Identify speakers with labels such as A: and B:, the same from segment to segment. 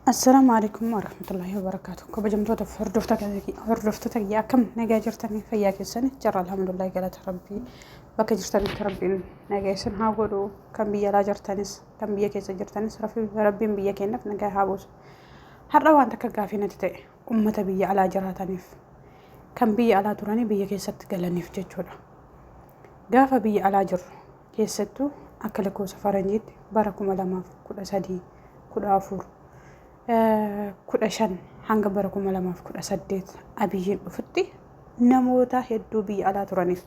A: Assalaamu alaikum warahmatullahi wabarakaatu. Kabajamtoota fi hordoftoota kiyya, akkam nagaa jirtanii? Fayyaa keessanii jirra? Alhamdulillah, galata Rabbii. Bakka jirtanitti Rabbiin nagaa isin haa godhu. Kan biyya alaa jirtanis, kan biyya keessa jirtanis, Rabbiin biyya keenyaaf nagaa haa buusu. Har'a waan takka gaafii natti ta'e, ummata biyya alaa jiraataniif, kan biyya alaa turanii biyya keessatti galaniif jechuudha. Gaafa biyya alaa jirru, keessattuu akka lakkoofsa faranjiitti bara 2013, 14, 15 hanga bara 2018 Abiyyiin dhufutti, namoota hedduu biyya alaa turaniif,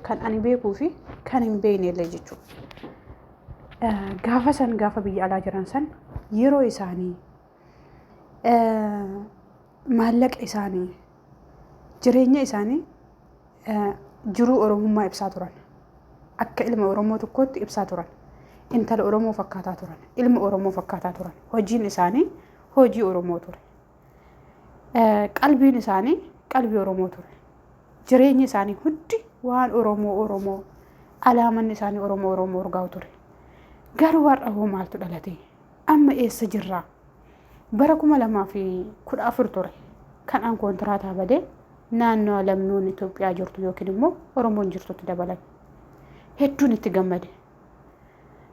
A: kan ani beekuu fi kan hin beekne illee jechuudha. Gaafa san, gaafa biyya alaa jiran san, yeroo isaanii, maallaqa isaanii, jireenya isaanii jiruu Oromummaa ibsaa turan. Akka ilma Oromoo tokkootti ibsaa turan. Intala Oromoo fakkaataa turan. Ilma Oromoo fakkaataa turan. Hojiin isaanii hojii Oromoo ture. Qalbiin isaanii qalbii Oromoo ture. Jireenyi isaanii hundi waan Oromoo Oromoo, alaamanni isaanii Oromoo Oromoo urgaa'u ture. Garuu har'a hoo maaltu dhalate? Amma eessa jirraa? Bara 2014 ture kan an koontiraataa badee naannoo lammiiwwan Itoophiyaa jirtu yookiin immoo Oromoon jirtutti dabalame. Hedduun itti gammade.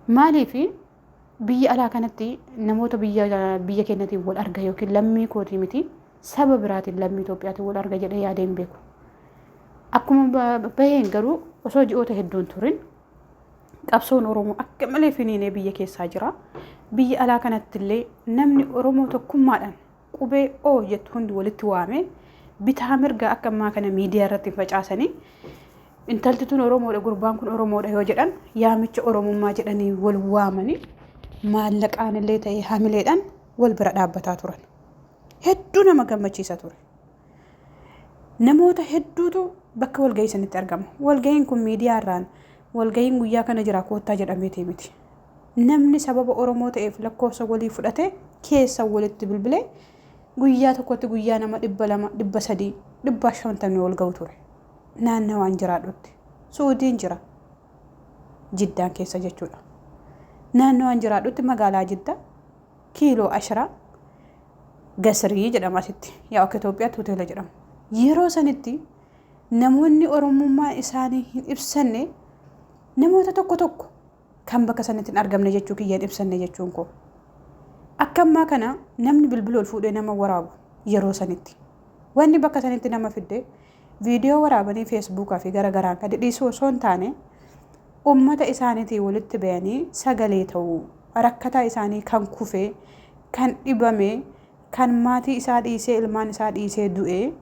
A: Maaliif? Biyya alaa kanatti namoota biyya keenyatiin wal arga yookiin lammii kootii miti, saba biraatiin, lammii Itoophiyaatiin wal arga jedhee yaadee hin beeku. Akkuma baheen garuu, osoo ji'oota hedduun turin, qabsoon Oromoo akka malee finiinee biyya keessaa jira. Biyya alaa kanatti illee namni Oromoo tokkummaadhaan qubee O jettu hundi walitti waame, bitaa mirga akka ammaa kana miidiyaa irratti hin facaasanii, intalti tun Oromoodha, gurbaan kun Oromoodha yoo jedhan, yaamicha Oromummaa jedhanii wal waamanii, maallaqaan illee ta'ee hamileedhaan wal bira dhaabbataa turan. Hedduu nama gammachiisa ture. Namoota hedduutu bakka walgahii sanitti argama. Walgahiin kun miidiyaa irraan walgahiin guyyaa kana jira koottaa jedhameetii miti. Namni sababa Oromoo ta'eef lakkoofsa walii fudhatee keessa walitti bilbilee, guyyaa tokkotti guyyaa nama 200, 300, 150 wal ga'u ture. Naannawaan jiraadhutti. Suudiin jira. Jiddaan keessa jechuudha. Naannawaan jiraadhutti magaalaa Jiddaa, kiiloo ashiraa, Gasrii jedhama asitti. Yaa, akka Itoophiyaatti hoteela jedhama. Yeroo sanitti namoonni Oromummaa isaanii hin ibsanne, namoota tokko tokko kan bakka sanitti hin argamne jechuu kiyya, hin ibsanne jechuun koo. Akka ammaa kana namni bilbila ol fuudhee nama waraabu yeroo sanitti. Wanni bakka sanitti nama fidde viidiyoo waraabanii Feesbuukaa fi gara garaan gadi dhiisuu osoo hin taane, ummata isaaniitiin walitti bayanii sagalee ta'uu, rakkataa isaanii kan kufe, kan dhibame, kan maatii isaa dhiisee, ilmaan isaa dhiisee du'e,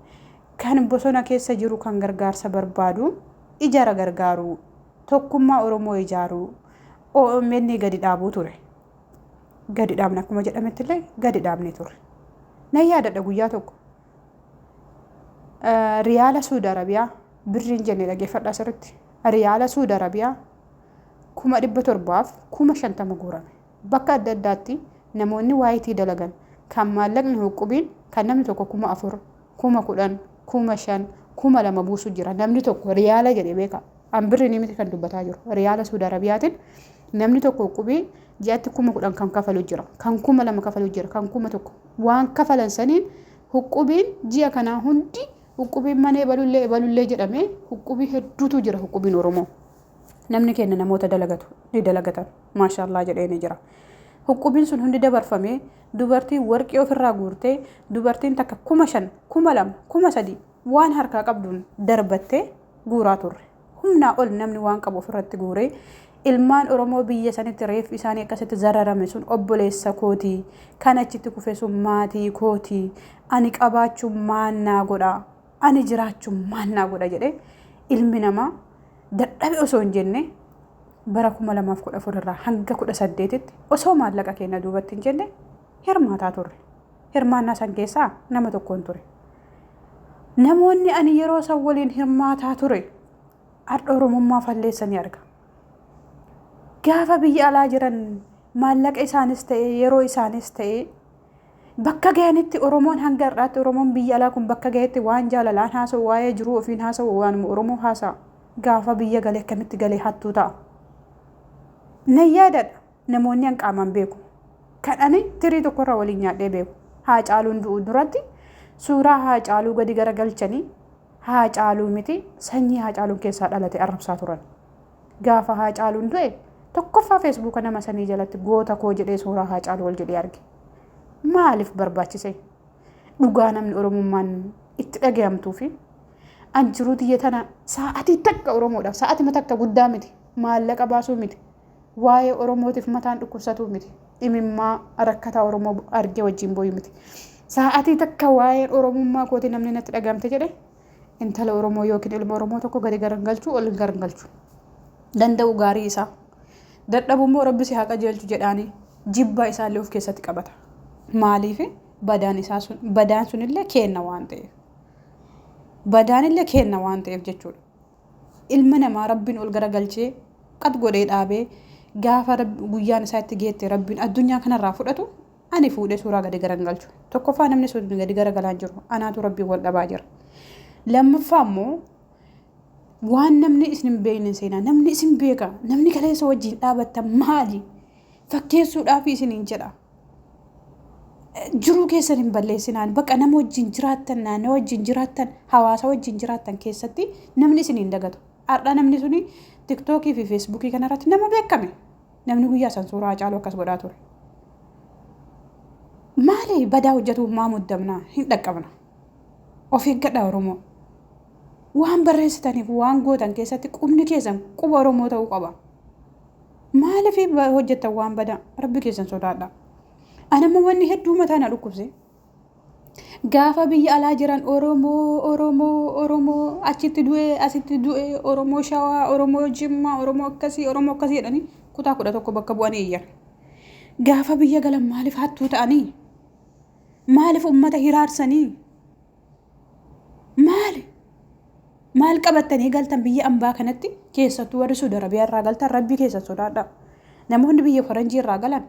A: kan bosona keessa jiru, kan gargaarsa barbaadu ijara gargaaruu, tokkummaa Oromoo ijaaruu, OMN gadi dhaabuu ture. Gadi dhaabne, akkuma jedhametti illee gadi dhaabne ture. Nan yaadadha, guyyaa tokko riyaala Suudi Arabiyaa, birriin jenne, dhageeffadhaa sirritti, riyaala Suudi Arabiyaa 750,000 guurame. Bakka adda addaatti namoonni waayitii dalagan, kan maallaqni huqqubiin kan namni tokko 4,000, 10,000, 5,000, 2,000 buusu jira. Namni tokko riyaala jedhee beeka. An birrii miti kan dubbataa jiru. Riyaala Suudi Arabiyaatiin namni tokko huqqubii ji'atti 10,000 kan kafalu jira. Kan 2,000 kafalu jira. Kan 1,000. Waan kafalan saniin huqqubiin ji'a kanaa hundi, huqqubiin mana ebalullee ebalullee jedhamee, huqqubii hedduutu jira, huqqubiin Oromoo. Namni keenya namoota dalagatu ni dalagatan. Maashaallah jedhee ni jira. Huqqubiin sun hundi dabarfamee, dubartiin warqii ofirraa guurtee, dubartiin takka 5,000, 2,000, 3,000 waan harkaa qabduun darbattee guuraa turre. Humnaa ol namni waan qabu ofirratti guuree, ilmaan Oromoo biyya sanitti reeffi isaanii akkasitti zararame sun obboleessa kootii, kan achitti kufe sun maatii kootii, ani qabaachuun maal naa godha, ani jiraachuun maal naa godha jedhee ilmi namaa dadhabe osoo hin jenne, bara 2014 irraa hanga 18tti osoo maallaqa keenya duubatti hin jenne hirmaataa turre. Hirmaannaa san keessaa nama tokkoon ture. Namoonni ani yeroo san waliin hirmaataa ture har'a Oromummaa falleessanii arga. Gaafa biyya alaa jiran maallaqa isaanis ta'e, yeroo isaanis ta'e, bakka ga'anitti Oromoon hanga har'aatti, Oromoon biyya alaa kun bakka ga'etti waan jaalalaan haasa'u, waa'ee jiruu ofiin haasa'u, waanuma Oromoo haasa'a. Gaafa biyya galee akkamitti galee hattuu ta'a? Nan yaadadha, namoonni an qaamaan beeku. Kan ani tirii tokkorra waliin nyaadhee beeku. Haacaaluun du'uu duratti suuraa Haacaaluu gadi garagalchanii Haacaaluu miti sanyii Haacaaluun keessaa dhalate arrabsaa turan. Gaafa Haacaaluun du'e tokkoffaa feesbuuka nama sanii jalatti goota koo jedhee suuraa Haacaaluu ol jedhee arge. Maaliif barbaachise? Dhugaa namni Oromummaan itti dhagayamtuu fi an jiruu tiyya tana sa'atii takka Oromoodhaaf sa'atima takka guddaa miti maallaqa baasuu miti waa'ee Oromootiif mataan dhukkubsatuu miti imimmaa rakkataa Oromoo argee wajjin booyu miti sa'atii takka waa'een Oromummaa kootii namni natti dhagayamte jedhe intala Oromoo yookiin ilma Oromoo tokko gadi garagalchuu ol garagalchuu danda'u gaarii isaa dadhabu immoo rabbi si haa qajeelchu jedhaanii jibba isaallee of keessatti qabata. Maaliif badaan isaa sun badaan sunillee keenna waan ta'eef. Badaan illee keenna waan ta'eef jechuudha. Ilma namaa rabbiin ol garagalchee qat godhee dhaabee gaafa guyyaan isaa itti geette rabbiin addunyaa kanarraa fudhatu ani fuudhee suuraa gadi garagalchu. Tokkoffaa namni sun gadi garagalaa jiru anaatu rabbiin wal dhabaa jira. Lammaffaa immoo waan namni isin hin beekne seenaa namni isin beeka namni kaleessa wajjin dhaabattan maali fakkeessuudhaaf isiniin jedha. Jiruu keessan hin balleessinaan bakka nama wajjin jiraattan naannoo wajjin jiraattan hawaasa wajjin jiraattan keessatti namni isin hin dagatu. Har'a namni suni tiktookii fi feesbuukii kanarratti nama beekame namni guyyaa san suuraa Haacaaluu akkas godhaa ture. Maali badaa hojjetuuf maa muddamnaa hin dhaqqabna. Of eeggadhaa Oromoo. Waan barreessitaniif waan gootan keessatti qubni keessan quba Oromoo ta'uu qaba. Maaliif hojjettan waan badaa? Rabbi keessan sodaadha. Anamma wanni hedduu mataa na dhukkubse. Gaafa biyya alaa jiran Oromoo, Oromoo, Oromoo achitti du'e, asitti du'e, Oromoo Shawaa, Oromoo Jimmaa, Oromoo akkasii, Oromoo akkasii jedhanii kutaa 11 bakka bu'anii iyyan. Gaafa biyya galan maaliif hattuu ta'anii? Maaliif ummata hiraarsanii? Maali? Maal qabattanii galtan biyya ambaa kanatti keessattuu warri Suudi Arabiyaa irraa galtan rabbii keessan sodaadhaa. Namoonni biyya faranjii irraa galan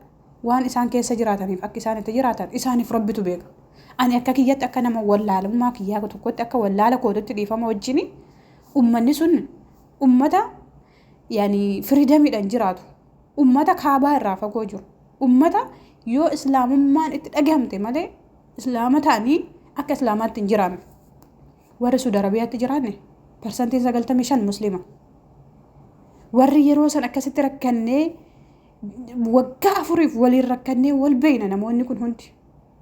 A: waan isaan keessa jiraataniif akka isaan itti jiraatan isaaniif rabbitu beeka. Ani akka kiyyatti akka nama wallaalummaa kiyyaa tokkotti akka wallaala kootitti dhiifama wajjin ummanni sun ummata yaani firiidamiidhaan jiraatu ummata kaabaa irraa fagoo jiru ummata yoo islaamummaan itti dhagahamte malee islaama ta'anii akka islaamaatti hin jiraanne. Warri Suudi Arabiyaatti jiraanne parsantiin 95 muslima. Warri yeroo san akkasitti rakkannee waggaa afuriif waliin rakkannee wal beekna namoonni kun hundi.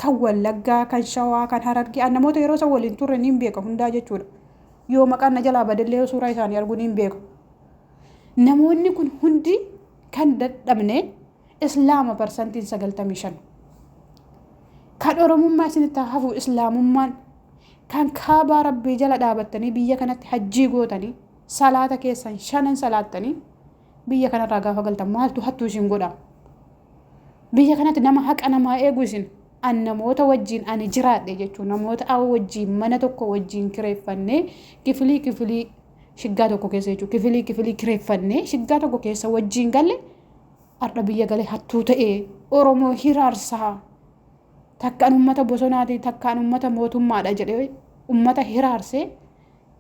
A: Kan Wallaggaa, kan Shawaa, kan Harargee, an namoota yeroo san waliin turre niin beeka hundaa jechuudha. Yoo maqaan na jalaa badellee yoo suuraa isaanii argu niin beeka. Namoonni kun hundi kan dadhabne Islaama parsantiin 95. Kan Oromummaa isinitti haa hafu Islaamummaan kan kaabaa Rabbii jala dhaabattanii biyya kanatti hajjii gootanii salaata keessan shanan salaattanii biyya kanarraa gaafa galtan maaltu hattuu isin godha? Biyya kanatti nama haqa namaa eegu isin an namoota wajjin ani jiraadhe jechuun namoota awa wajjin mana tokko wajjin kireeffannee kifilii kifilii shiggaa tokko keessa jechuun kifilii kifilii kireeffannee shiggaa tokko keessa wajjin galle har'a biyya galee hattuu ta'ee Oromoo hiraarsaa takkaan ummata bosonaati takkaan ummata mootummaadha jedhee ummata hiraarsee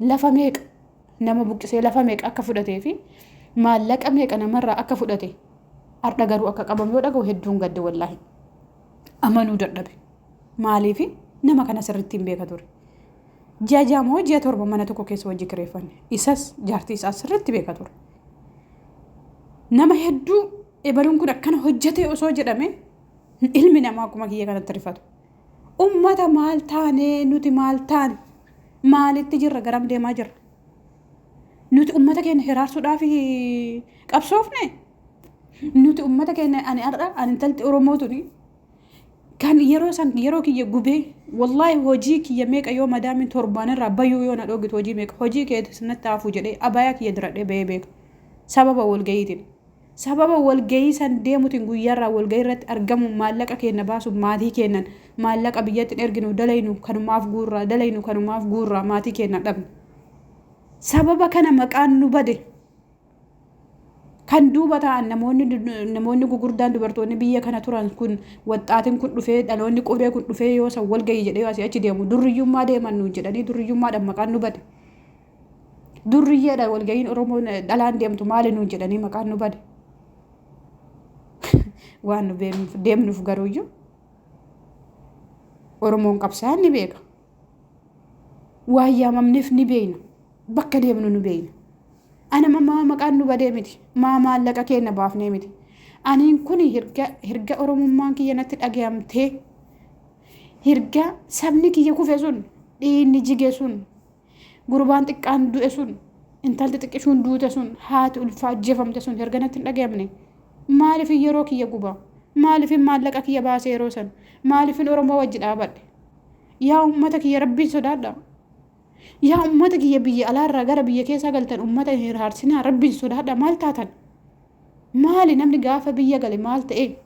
A: lafa meeqa nama buqqisee lafa meeqa akka fudhatee fi maallaqa meeqa namarraa akka fudhate har'a garuu akka qabame yoo dhaga'u hedduun gadde wallaahi amanuu dadhabe maaliif nama kana sirriitti hin beeka ture. Ji'a 6 moo ji'a 7 mana tokko keessa wajji kireeffanne isas jaartii isaa sirriitti beeka ture. Nama hedduu ebaluun kun akkana hojjetee osoo jedhame ilmi namaa akkuma kiyya kanatti rifatu. Ummata maal taane nuti maal taane maalitti jirra garam deemaa jirra. Nuti ummata keenya hiraarsuudhaaf qabsoofne nuti ummata keenya ani har'a ani intalti Oromoo tuni kan yeroo san yeroo kiyya gubee wallaahi hojii kiyya meeqa yoo madaamin torbaan irraa bayuu yoo na dhooggitu hojii meeqa hojii keetis natti hafu jedhee abayaa kiyya diradhee bahee beeka sababa walgayiitiin. Sababa walgayii san deemutiin guyyaarraa walgayii irratti argamu maallaqa keenya baasuuf maatii keenyan maallaqa biyyatti hin erginu dalaynu kanumaaf guurraa dalaynu kanumaaf guurraa maatii keenya dhabne. Sababa kana maqaan nu bade kan duuba ta'an namoonni namoonni gugurdaan dubartoonni biyya kana turan kun waxxaatiin kun dhufee dhaloonni qubee kun dhufee yoo san walgayii jedhee asii achi deemu durriyyummaa deeman nuun jedhanii durriyyummaadhaan maqaan nu bade. Durriyyeedha walga'iin Oromoon dhalaan deemtu maali nuun jedhanii maqaan nu bade. Waan nu deemnuuf garuuyyuu Oromoon qabsaa'aan ni beeka. Waan yaamamneef ni beekna. Bakka deemnu ni beekna. Ana maa maqaan nu badee miti. Maa maallaqa keenya baafnee miti. Aniin kun hirga Oromummaan kiyya natti dhagayamtee, hirga sabni kiyya kufe sun, dhiigni jige sun, gurbaan xiqqaan du'e sun, intalti xiqqishuun duute sun, haati ulfaa ajjeefamte sun hirga natti hin dhagayamne. Maaliif yeroo kiyya guba? Maaliif maallaqa kiyya baasee yeroo san? Maaliif Oromoo wajji dhaabadhe? Yaa uummata kiyya, Rabbiin sodaadha. Yaa uummata kiyya, biyya alaarraa gara biyya keessaa galtan, uummata hin haarsinaa, Rabbiin sodaadha. Maal taatan? Maali namni gaafa biyya gale maal ta'e?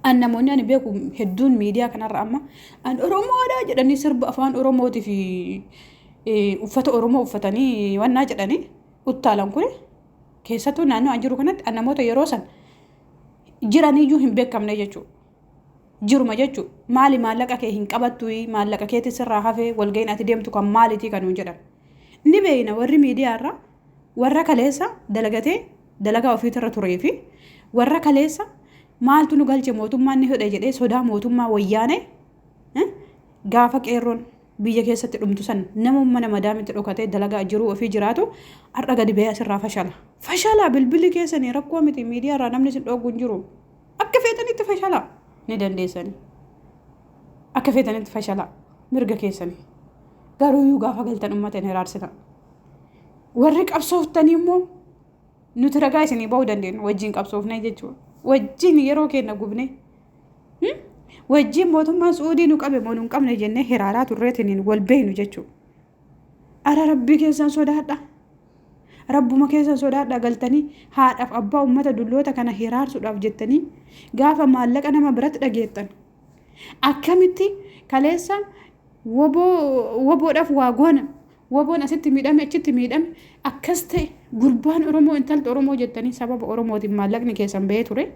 A: An namoonni ani beeku hedduun miidiyaa kanarra amma an Oromoodha jedhanii sirba afaan Oromootii fi uffata Oromoo uffatanii wannaa jedhanii uttaalan kun, keessattuu naannoo an jiru kanatti an namoota yeroo san jiraniyyuu hin beekamne jechuudha. Jiruma jechuudha. Maali maallaqa kee hin qabattu, maallaqa keetti sirraa hafee, walga'iin ati deemtu kan maalitii kan nuun jedhan. Ni beekna, warri miidiyaarra warra kaleessa dalagatee dalagaa ofiitirra turee fi warra kaleessa maaltu nu galche, mootummaan ni hodhe jedhee sodaa mootummaa wayyaane gaafa qeerroon biyya keessatti dhumtu san nama mana madaamitti dhokatee dalagaa jiruu ofii jiraatu har'a gadi ba'ee asirraa fashala. Fashala, bilbilli keessanii rakkoo miti, miidiyaarraa namni isin dhooggu hin jiru. Akka feetanitti fashala ni dandeessanii. Akka feetanitti fashala, mirga keessanii. Garuu iyyuu gaafa galtan uummata hin hiraarsina. Warri qabsooftanii immoo nuti ragaa isinii ba'uu dandeenya, wajjin qabsoofnee jechuudha. Wajjin yeroo keenya gubnee. Wajjin mootummaan Suudii nu qabe moo nu hin qabne jennee hiraaraa turreetiniin wal beeynu jechuudha. Ara Rabbii keessan sodaadha. Rabbuma keessan sodaadha, galtanii haadhaaf abbaa uummata dulloota kana hiraarsuudhaaf jettanii gaafa maallaqa nama biratti dhageettan. Akkamitti kaleessa woboo woboodhaaf waa goona, woboon asitti miidhame, achitti miidhame, akkas ta'e, gurbaan Oromoo, intalti Oromoo jettanii sababa Oromootiin maallaqni keessan bahee ture.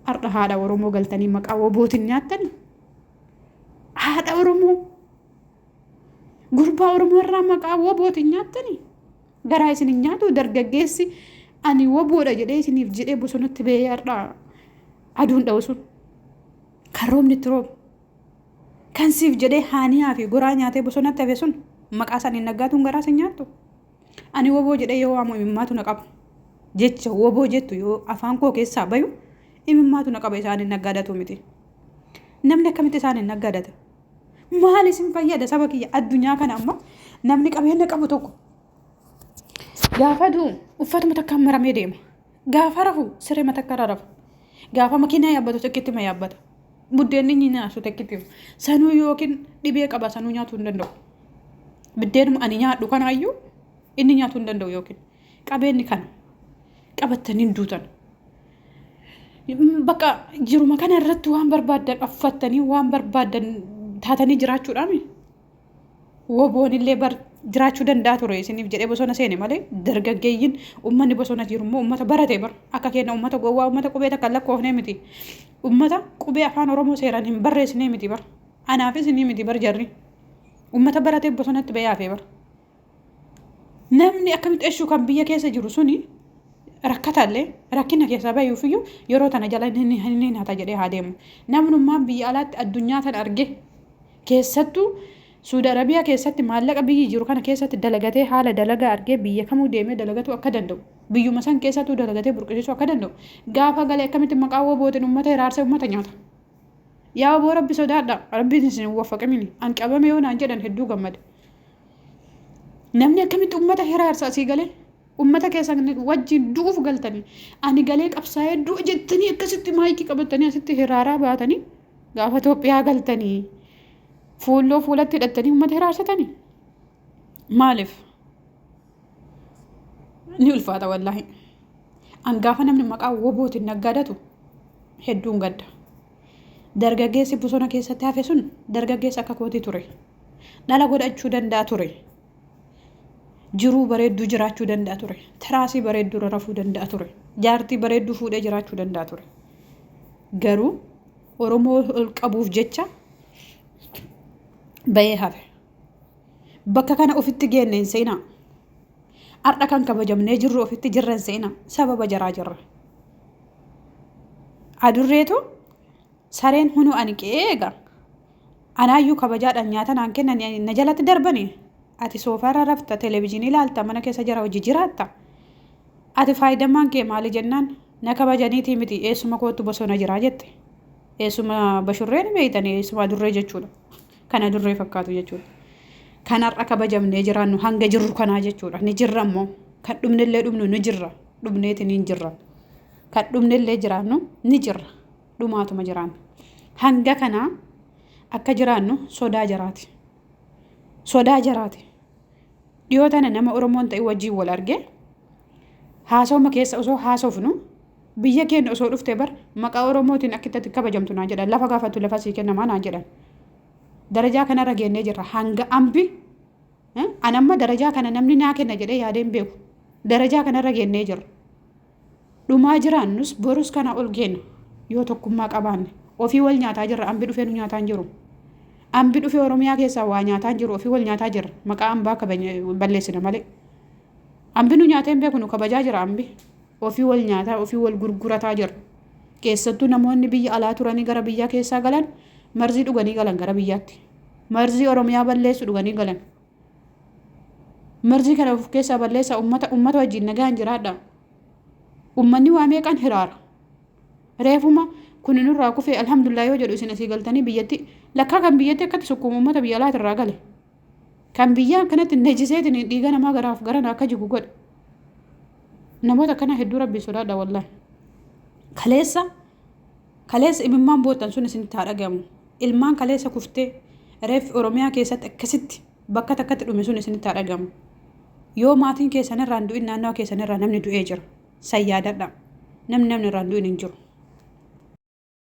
A: Har'a haadha Oromoo galtanii maqaa wobootiin nyaattanii. Haadha Oromoo, gurbaa Oromoo irraa maqaa wobootiin nyaattanii. Garaa isin hin nyaatu? Dargaggeessi ani woboodha jedhee isiniif jedhee bosonatti bahee har'a aduun dha'u sun, kan roobni itti roobu, kan siif jedhee haaniyaa fi goraa nyaatee bosonatti hafe sun maqaa isaaniin naggaatuun garaa isin nyaattu? Ani woboo jedhee yoo waamu imimmaatu na qaba. Jecha woboo jettu yoo afaan koo keessaa bayu imimmaatu na qaba, isaaniin naggaadatu miti. Namni akkamitti isaaniin naggaadata? Maal isin fayyada, saba kiyya? Addunyaa kana amma namni qabeenya qabu tokko gaafa du'u uffatuma takkaan maramee deema. Gaafa rafu siree takka irra rafa. Gaafa makiinaa yaabbatu tokkitti ma yaabbata. Buddeenni inni nyaatu tokkitti sanuu yookiin dhibee qaba, sanuu nyaatuu hin danda'u. Biddeenuma ani nyaadhu kanaayyuu inni nyaatuu hin danda'u, yookiin qabeenyi kana qabattanii hin duutan. Bakka jiruma kana irratti waan barbaaddan uffattanii, waan barbaaddan taatanii jiraachuudhaami. Woboon illee bar jiraachuu danda'a ture isiniif jedhee bosona seene malee. Dargaggeeyyiin uummanni bosona jiru immoo uummata barate bar, akka keenya uummata gowwaa, uummata qubee takka lakkoofnee miti. Uummata qubee afaan Oromoo seeraan hin barreessinee miti bar. Anaafis ni miti bar, jarri. Uummata baratee bosonatti bahee hafee bar. Namni akkamitti eshuu kan biyya keessa jiru suni rakkataallee rakkina keessaa bayuufiyyuu yeroo tana jala ni hata jedhee haa deemu. Namnummaan biyya alaatti addunyaa tana arge, keessattuu Suudi Arabiyaa keessatti maallaqa biyyi jiru kana keessatti dalagatee, haala dalagaa argee, biyya kamuu deemee dalagatuu akka danda'u, biyyuma san keessattuu dalagatee burqisiisuu akka danda'u, gaafa galee akkamitti maqaa wobootiin uummata hiraarsee uummata nyaata? Yaa woboo, Rabbi sodaadha. Rabbiin isin hin waffaqamini. An qabame yoo naan jedhan hedduu gammade. Namni akkamitti uummata hiraarsa asii galee? Uummata keessan wajjin du'uuf galtanii, ani galee qabsaa'ee du'a jettanii akkasitti maayikii qabatanii asitti hiraaraa baatanii, gaafa Itoophiyaa galtanii fuulloo fuulatti hidhattanii uummata hiraarsatanii. Maaliif? Ni ulfaata wallaahi. An gaafa namni maqaa wobootiin naggaadatu hedduun gadda. Dargaggeessi bosona keessatti hafe sun dargaggeessa akka kootii ture. Dhala godhachuu danda'a ture. Jiruu bareedduu jiraachuu danda'a ture. Tiraasii bareedduu irra rafuu danda'a ture. Jaartii bareedduu fuudhee jiraachuu danda'a ture. Garuu Oromoo ol qabuuf jecha bahee hafe. Bakka kana ofitti geenne hin seenaa. Har'a kan kabajamnee jirru ofitti jirra hin seenaa. Sababa jaraa jirra. Adurreetu sareen hunuu ani qe'ee eega. Anaayyuu kabajaadhaan nyaata naan kennan na jalatti darbani. Ati soofaarra rafta, televezyiinii ilaalta, mana keessa jara hojii jiraatta. Ati faayidammaan kee maali jennaan na kabajaniitii miti eessuma koottu bosona jiraa jette. Eessuma bashurreen beeytanii eessuma adurree jechuudha. Kan adurree fakkaatu jechuudha. Kan har'a kabajamnee jiraannu hanga jirru kanaa jechuudha. Ni jirra immoo. Kan dhumnellee dhumnu ni jirra. Dhumneetiin hin jirra. Kan dhumnellee jiraannu ni jirra. Dhumaatuma jiraanna. Hanga kanaa akka jiraannu sodaa jaraati. Sodaa jaraati. Dhiyoo tana nama Oromoon ta'e wajjin wal arge haasawuma keessa osoo haasofnu biyya keenya osoo dhufte bar maqaa Oromootiin akka itti kabajamtu naan jedhan lafa gaafattu lafa sii kennamaa naan jedhan. Darajaa kanarra geennee jirra hanga ambi an amma darajaa kana namni naa kenna jedhee yaadee hin beeku. Darajaa kanarra geennee jirra. Dhumaa jiraannus borus kana ol geenna yoo tokkummaa qabaanne. Ofii wal nyaataa jirra ambi dhufee nu nyaataa hin jiru. Ambi dhufee Oromiyaa keessaa waa nyaataa hin jiru ofii wal nyaataa jirra maqaa ambaa balleessina malee. Ambi nu nyaatee hin beeku nu kabajaa jira ambi. Ofii wal nyaataa ofii wal gurgurataa jira. Keessattuu namoonni biyya alaa turanii gara biyyaa keessaa galan marzii dhuganii galan gara biyyaatti. Marzii Oromiyaa balleessu dhuganii galan. Marzii kana of keessaa balleessaa ummata ummata wajjin nagaan jiraadha. Ummanni waa meeqaan hiraara. Reefuma kun nurraa kufee alhamdulillah yoo jedhu isin asii galtanii biyyatti lakkaa kan biyyatti akkatti sukkuuma ummata biyya alaatirraa gale. Kan biyyaa akkanatti najiseetiin dhiiga namaa garaaf garana akka jigu godhe. Namoota akkana hedduu rabbii sodaadha wallahi. Kaleessa kaleessa imimmaan boottan sun isinitti haa dhagahamu. Ilmaan kaleessa kuftee reeffi Oromiyaa keessatti akkasitti bakka takkatti dhume sun isinitti haa dhagahamu. Yoo maatiin keessan irraa hin du'in naannawa keessan irraa namni du'ee jira. San yaadadha. Namni namni irraa hin du'in hin jiru.